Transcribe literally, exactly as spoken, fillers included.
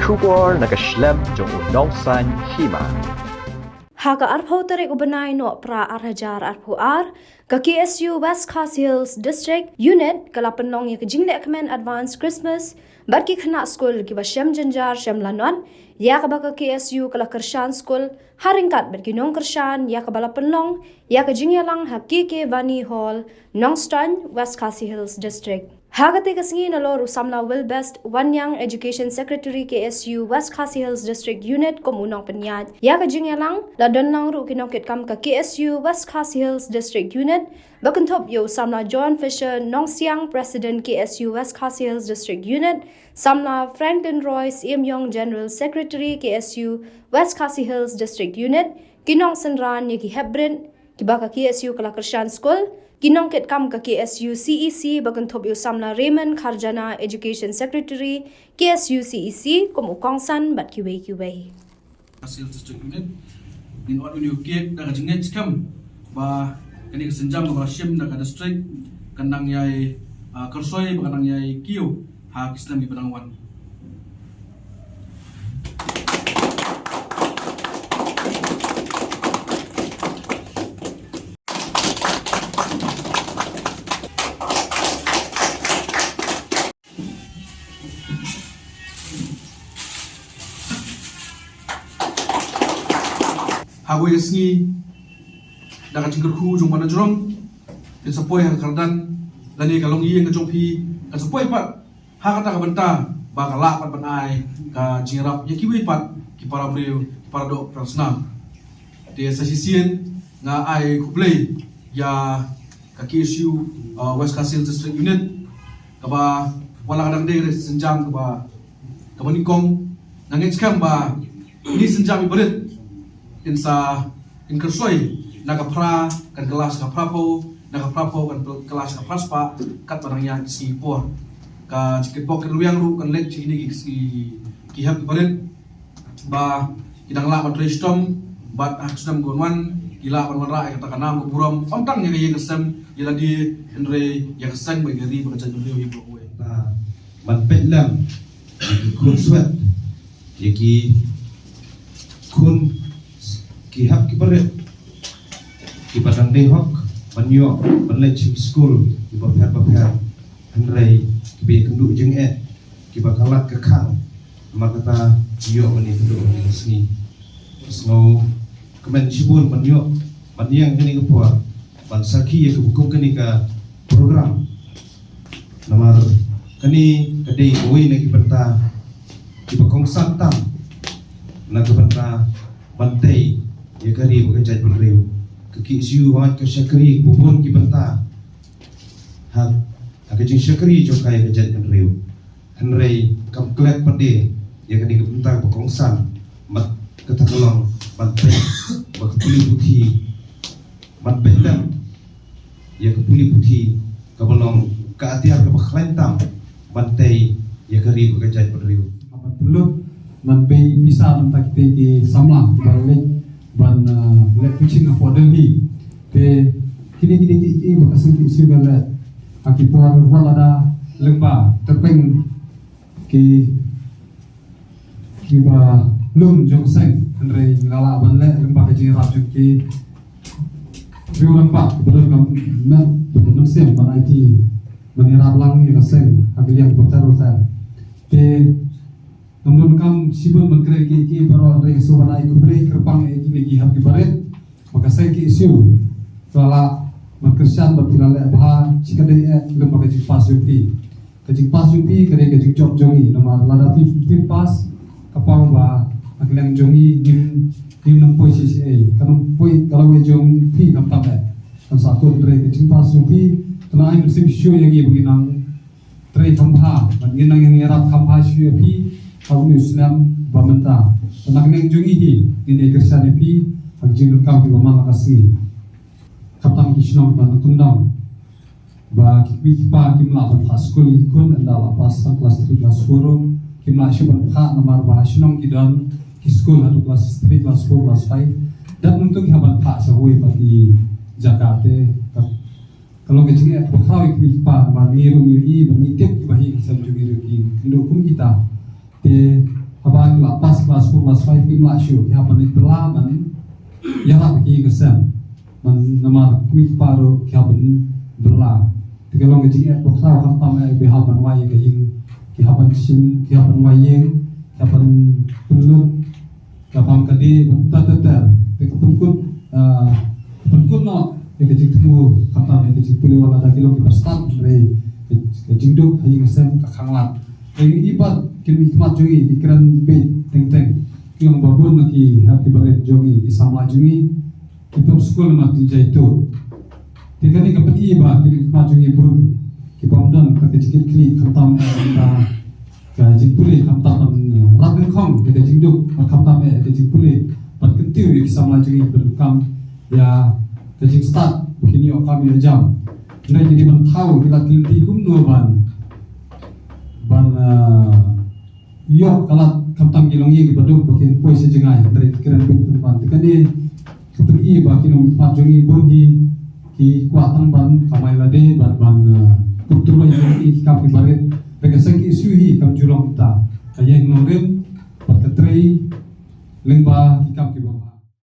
Khubor na ka shlem jong u nongsan hima. Ha ka arphew tarik u bnai Nohprah ar hajar arphew ar, ka K S U West Khasi Hills District Unit ka la pynlong ïa ka jinglehkmen Advance Christmas bad ki khynnah skul kiba shem jynjar shem lanot, ïa kaba ka K S U ka la kyrshan skul ha ryngkat bad ki nongkyrshan, ïa kaba la pynlong ïa ka jingïalang ha K K Vani Hall, Nongstoiñ, West Khasi Hills District. Ha katei ka sngi nalor u samla Wilbest Wanniang, Education Secretary K S U West Khasi Hills District Unit kum u nongpynïaid ïa ka jingïalang, la don lang ruh ki nongkitkam ka K S U West Khasi Hills District Unit, ba kynthup ïa u samla John Fisher Nongsiang, President K S U West Khasi Hills District Unit, samla Franklin Roy Syiem Ïong, General Secretary K S U West Khasi Hills District Unit, ki nongsynran ïa ki hepbrit kiba ka K S U ka la kyrshan skul, ki nongkitkam ka K S U C E C ba kynthup ïa u samla Raymond Kharjana, Education Secretary K S U C E C, kum u kongsan bad kiwei kiwei. Khasi Hills District Unit, ngin ot ïa une u cake da ka jingngeit skhem ba kane ka sienjam kaba la shim da ka district kan nang ïai, ah, kyrsoi bad kan nang ïai kiew ha ki snem kiba dang wan. Ha kawei ka sngi, da ka jingkyrkhu jong u Bah Najrong, phin sa poi ha ka kyrdan lane ka longïing ka jong phi, kan sa poi pat ha kata ka bynta ba ka lah pat ban ai ka jingïarap ïa kiwei pat ki para briew, ki para doh, para snam. Te sa shisien nga ai khublei ïa ka K S U, uh, West Khasi Hills District Unit, kaba wat la ka dang dei ka sienjam kaba, kaba nyngkong, nga ngeit skhem ba kine ki sienjam kiba rit kin sa, kin kyrsoi, na ka phra kan kylla sha ka phraphew, na ka phraphew kan kylla sha ka phraspah, katba dang ïaid ki sngi ki por. Ka jingkitbok kitrwiang ruh kan leit sha kine ki, ki, ki hep kiba rit, ba ki dang lah ban trei shitom bad ha ka snem ka wan, ki lah ban wanrah ïa kata ka nam ka burom, ym tang ïa ka ïing ka sem ïa lade, hynrei ïa ka seng bad ïa ka ri bad ka jaitbynriew hi baroh kawei. Ban peit lem ïa ki khun swet, ïa ki khun, ki hep kiba rit, kiba dang dei hok ban ïoh ban leit sha ki skul kiba pher bapher, hynrei kiba ïakynduh jingeh, kiba khlad ka khang, namar kata ïoh ban ïakynduh ha kane ka sngi. Sngewkmen shibun ban ïoh ban ïeng ha kane ka por ban sakhi ïa kaba kum kane ka program. Namar kane ka dei kawei na ki bynta kiba kongsan tam na ka bynta ban tei ïa ka ri bad ka jaitbynriew. Ka K S U hooid ka shakri bun ki bynta ha, ha ka jingshakri jong ka ïa ka jaitbynriew. Hynrei kam klet pat de ïa kane ka bynta ba kongsan, bad kata ka long ban peit ba ka pule puthi, ban peit lem ïa ka pule puthi kaba long ka atiar kaba khlaiñ tam ban tei ïa ka ri bad ka jaitbynriew. Ban pynlut, ban bei pisa na bynta kita ki samla kiba leit ban, ah, leh coaching hapoh Delhi. Te kine, kine ki, ki ba ka seng K S U ka leh ha ki por wat lada lyngba tyrpeng ki, kiba lum jong seng, hynrei la lah ban leh lyngba ka jingïarap jong ki riew rangbah kiba don ka met bad ka mynsiem ban aiti, ban ïarap lang ïa ka seng ha ki liang bapher bapher. Te ngam donkam shibun ban kren kiei kiei baroh, hynrei nga sngewbha ban ai khublei kyrpang ïa kine ki hep kiba rit ba ka seng K S U ka la lah ban kyrshan bad ki la leh bha shikatdei eh lem bad ka jingpass jong phi. Ka jingpass jong phi ka dei ka jingjop jong ngi, namar lada phi phim pass, ka paw ba ha ka liang jong ngi ngim, ngim nang poi shisha ei, ka nang poi ka lawei jong phi khamtam eh. Kan sa kut, hynrei ka jingpass jong phi ka nang ai mynsiem shuh ïa ngi ba ngin nang trei kham bha, bad ngin nang ïarap kham bha shuh ïa phi ha une u snem ba mynta. Bad na ka liang jong ngi hi ngin ïa kyrshan ïa phi ha ka jingdonkam kiba man la ka sngi. Khamtam ki shnong kiba nang kyndong, ba ki kmie ki kpa kim lah ban phah skul ïa ki khun, ynda la pass ha klas three klas four ruh kim lah shuh ban phah, namar ba ha shnong ki don ki skul haduh klas three klas four klas five. Dap nangta ki hap ban phah sha kawei pat ki jaka, te ka, ka long ka jingeh kaba khraw ïa ki kmie ki kpa, namar ngi ruh ngi ïohi bad ngi tip kiba hi ki sem jong ngi ruh ki kynduh kum kita. Te Haba ki la pass class four, class five, kim lah shuh, ki hap ban leit bylla ban ïarap ïa ki ïing ki sem. Namar ki kmie ki kpa ruh ki hap ban bylla. Te ka long ka jingeh ba khraw, khamtam eh ba hap ban wai ïa ka ïing, ki hap ban shim, ki hap ban wai ïing, ki hap ban pynlut, ka bam ka dih, ban ter ter ter. Te ka pynkut, ah, ka pynkut noh ïa ka jingthmu, khamtam ïa ka jingpule, wat la da ki long kiba stad, hynrei ka jingduk ha ïing ha sem ka khanglad. Te i pat ki nongmihkhmat jong ngi ki kren beit teng teng, ki ong ba bun na ki hep ki barit jong ngi, ki samla jong ngi ki top skul namar ki jait tuh. Te kane ka pyni ba ki nongmihkhmat jong ngi bun ki bym don ka jingkitkhlieh, khamtam eh ka jingpule, khamtam ban, eh, rat nyngkong ïa ka jingduk, khamtam eh ka jingpule ban kyntiew ïa ki samla jong ngi ban kam ïa ka jingstad ba kin ïoh kam ïoh jam. Hynrei ki dei ban thaw, ki lad ki lynti kumno ban, ban, eh, ïoh ka lad, khamtam ki long ïa kiba duk ba kin poi sha jngai, hynrei ki kren beit pynban. Te kane ka pyni ba ki nongmihkhmat jong ngi bun hi ki kwah tang ban kamai lade, ban, ban, eh, pyntrei ïa ki kam ki barit. Te ka seng ki issue hi kam ju long kata, ka ïeng nongrim bad ka trei lyngba ki kam kiba